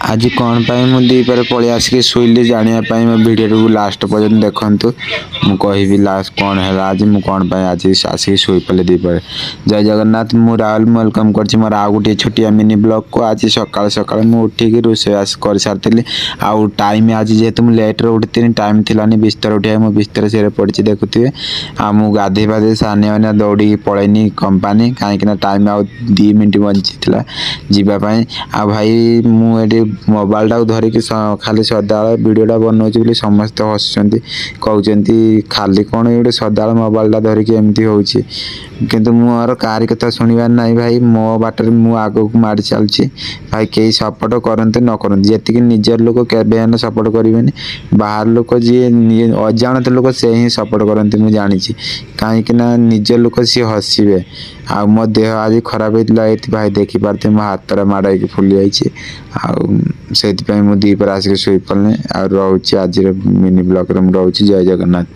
ଆଜି କ'ଣ ପାଇଁ ମୁଁ ଦ୍ୱିପହରେ ପଳେଇ ଆସିକି ଶୋଇଲି, ଜାଣିବା ପାଇଁ ମୋ ଭିଡ଼ିଓଟିକୁ ଲାଷ୍ଟ ପର୍ଯ୍ୟନ୍ତ ଦେଖନ୍ତୁ। ମୁଁ କହିବି ଲାଷ୍ଟ କ'ଣ ହେଲା ଆଜି, ମୁଁ କ'ଣ ପାଇଁ ଆଜି ଆସିକି ଶୋଇପଡ଼ିଲି ଦ୍ୱିପହରେ। ଜୟ ଜଗନ୍ନାଥ, ମୁଁ ରାହୁଲ, ମୁଁ welcome କରିଛି ମୋର ଆଉ ଗୋଟିଏ ଛୋଟିଆ ମିନି ବ୍ଲଗ୍କୁ। ଆଜି ସକାଳୁ ସକାଳୁ ମୁଁ ଉଠିକି ରୋଷେଇବାସ କରିସାରିଥିଲି। ଆଉ ଟାଇମ୍ ଆଜି ଯେହେତୁ ମୁଁ ଲେଟ୍ରେ ଉଠିଥିଲି, ଟାଇମ୍ ଥିଲାନି ବିସ୍ତର ଉଠିବା। ମୁଁ ବିସ୍ତର ସିରେ ପଡ଼ିଛି, ଦେଖୁଥିବେ। ଆଉ ମୁଁ ଗାଧେଇ ପାଧେଇ ସାନିଆ ମାନିଆ ଦୌଡ଼ିକି ପଳେଇନି କମ୍ପାନୀ, କାହିଁକିନା ଟାଇମ୍ ଆଉ 2 ମିନିଟ୍ ବଞ୍ଚିଥିଲା ଯିବା ପାଇଁ। ଆଉ ଭାଇ, ମୁଁ ଏଠି ମୋବାଇଲଟାକୁ ଧରିକି ଖାଲି ସଦାବେଳେ ଭିଡ଼ିଓଟା ବନଉଛି ବୋଲି ସମସ୍ତେ ହସୁଛନ୍ତି, କହୁଛନ୍ତି ଖାଲି କ'ଣ ଗୋଟେ ସଦାବେଳେ ମୋବାଇଲଟା ଧରିକି ଏମିତି ହେଉଛି। କିନ୍ତୁ ମୋର କାହାରି କଥା ଶୁଣିବାର ନାହିଁ ଭାଇ, ମୋ ବାଟରେ ମୁଁ ଆଗକୁ ମାଡ଼ି ଚାଲିଛି। ଭାଇ, କେହି ସପୋର୍ଟ କରନ୍ତୁ ନ କରନ୍ତୁ, ଯେତିକି ନିଜର ଲୋକ କେବେ ହେଲେ ସପୋର୍ଟ କରିବେନି। ବାହାର ଲୋକ, ଯିଏ ଅଜାଣତ ଲୋକ, ସେ ହିଁ ସପୋର୍ଟ କରନ୍ତି, ମୁଁ ଜାଣିଛି। କାହିଁକିନା ନିଜ ଲୋକ ସିଏ ହସିବେ। ଆଉ ମୋ ଦେହ ଆଜି ଖରାପ ହେଇଥିଲା, ଏଇଠି ଭାଇ ଦେଖିପାରୁଥିବେ ମୋ ହାତରେ ମାଡ଼ ହେଇକି ଫୁଲି ଯାଇଛି। ଆଉ ସେଇଥିପାଇଁ ମୁଁ ଦ୍ୱିପହରେ ଆସିକି ଶୋଇପଡ଼ିଲି। ଆଉ ରହୁଛି, ଆଜିର ମିନି ବ୍ଲଗ୍ରେ ମୁଁ ରହୁଛି। ଜୟ ଜଗନ୍ନାଥ।